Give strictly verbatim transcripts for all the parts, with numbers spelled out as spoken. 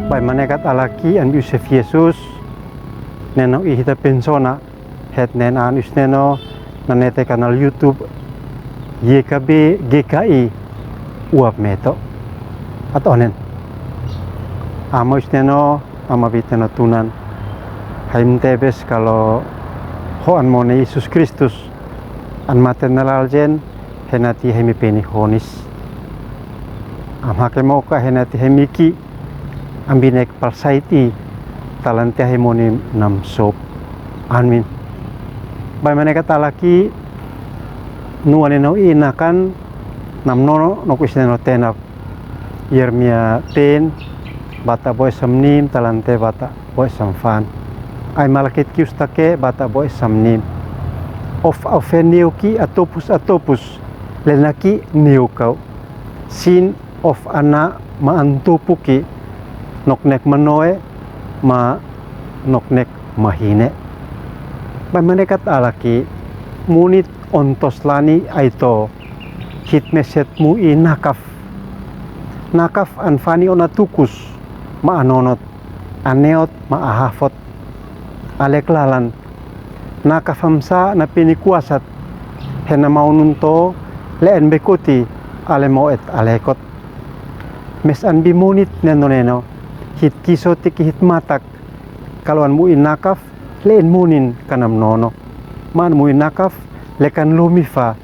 Bai manekat alaki an bi Yosef Yesus, neno i hita pensona, het nen an us neno, na nete kanal YouTube, G K B, G K I, uap meto. At onen. Amo us neno, ama bit neno tunan. Haim tebes kalo ho an mone Yesus Kristus. An maten na laljen, henati hemi peni honis. Am hake moka henati hemi ki, ambi nek palsait i, talante hemoni nam sop. Amin. Bai manekat alaki, nua neno i nakan, nam nono, no ku us neno tenap. Yeremia ten, bata boe sam nim, talante bata boe sam fan. Ai malakit kius take, bata boe sam nim. Of, ofe niu ki atopus, atopus, le na ki niu kau. Sin of ana ma antupuki, nok nek manoe, ma nok nek mahine. Bai manekat alaki, munit ontos lani aito, hit meset mu i nakaf. Nakaf an fani ona tukus, ma anonot, aneot ma ahafot. Alek lalan. Nakaf am sa na peni kuasat, hena maunun to, le en bekuti, ale moet alekot. Mes an bi munit neno neno, hit kiso tiki hit matak, kalo an mu i nakaf, le en munin kanam nono. Ma an mu i nakaf, le kan lumi fa,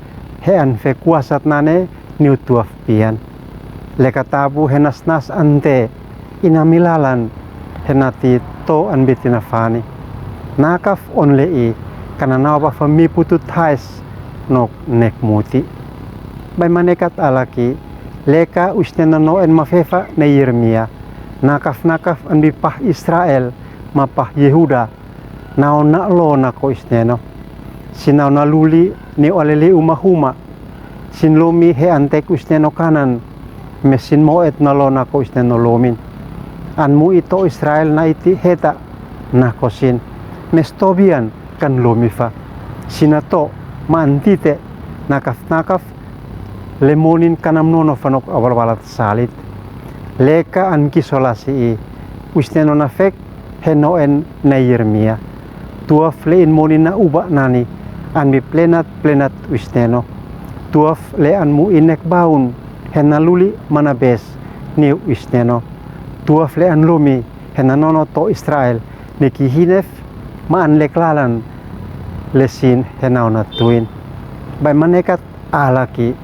he an fe kuasat nane, niu tuaf pian. Le ka tabu he nasnas ante, ina milalan, henati to an bitina fani. Nakaf on le i, kana nao ba fa mi putut hais, nok nek muti. Bai manekat alaki, le ka us neno no en mafefa ne Yeremia. Nakaf nakaf an bi pah Israel, ma pah Yehuda. Nao na lo nako us neno. Sinao na luli niu alele uma huma. Sin lumi he antek us neno kanan. Mes sin moet na lo nako us neno lumin. An mu i to Israel na iti heta nako sin. Mes to bian kan lumi fa. Sina to ma antite nakaf nakaf le munin kanam nono fanok abal balat salit. Le ka an kiso lasi i. Us neno na fek, he no en na Yeremia. Tuaf le in munin na uba nani, an bi plenat, plenat us neno. Tuaf le an mu i nek baun, he na luli mana bes, niu us neno. Tuaf le an lumi, he na nono to Israel, ne ki hinef, ma an lek lalan, le sin he nao na tuin. Bai manekat alaki,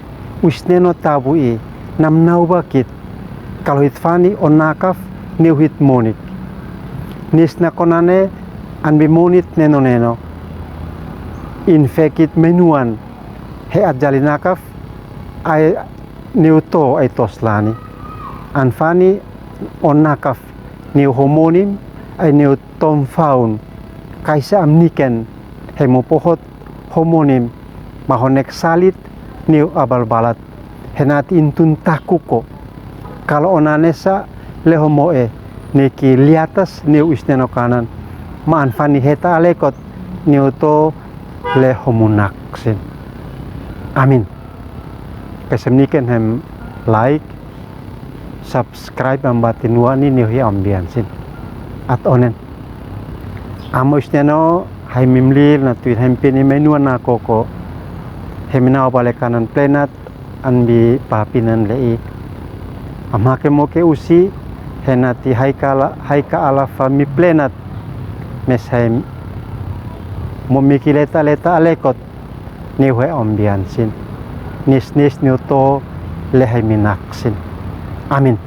us neno tabu i, nam nao bakit, kalo hit fani o nakaf, niu hit munik. Nis nako nane, an bi munit neno neno. In fekit menuan, he ajali nakaf, ai niu to ai tos lani. An fani o nakaf, niu ho munim, ai niu tom faun. Kaisa am niken, he mu pohot, ho munim, ma ho nek salit, niu abal balat. Henati intun takuko. Kalo ona nesa, le ho moe, ne ki liatas, niu us neno kanan. Ma an fani heta alekot, niu to, le ho mu naksin. Amin. Kaisa am niken hem like, subscribe amba tinua ni niu hi ambian sin. At onen. Amo us neno, hai mimlil na tuin hem pini menua na koko. Hem nao bale kanan plenat, an bi papinan le i. Am hake moke usi, henati hai ka ala, hai ka ala fa mi plenat. Mes hem mo mi ki leta leta alekot. Niu he ambian sin. Nis nis niu to le hai mi naksin. Amin.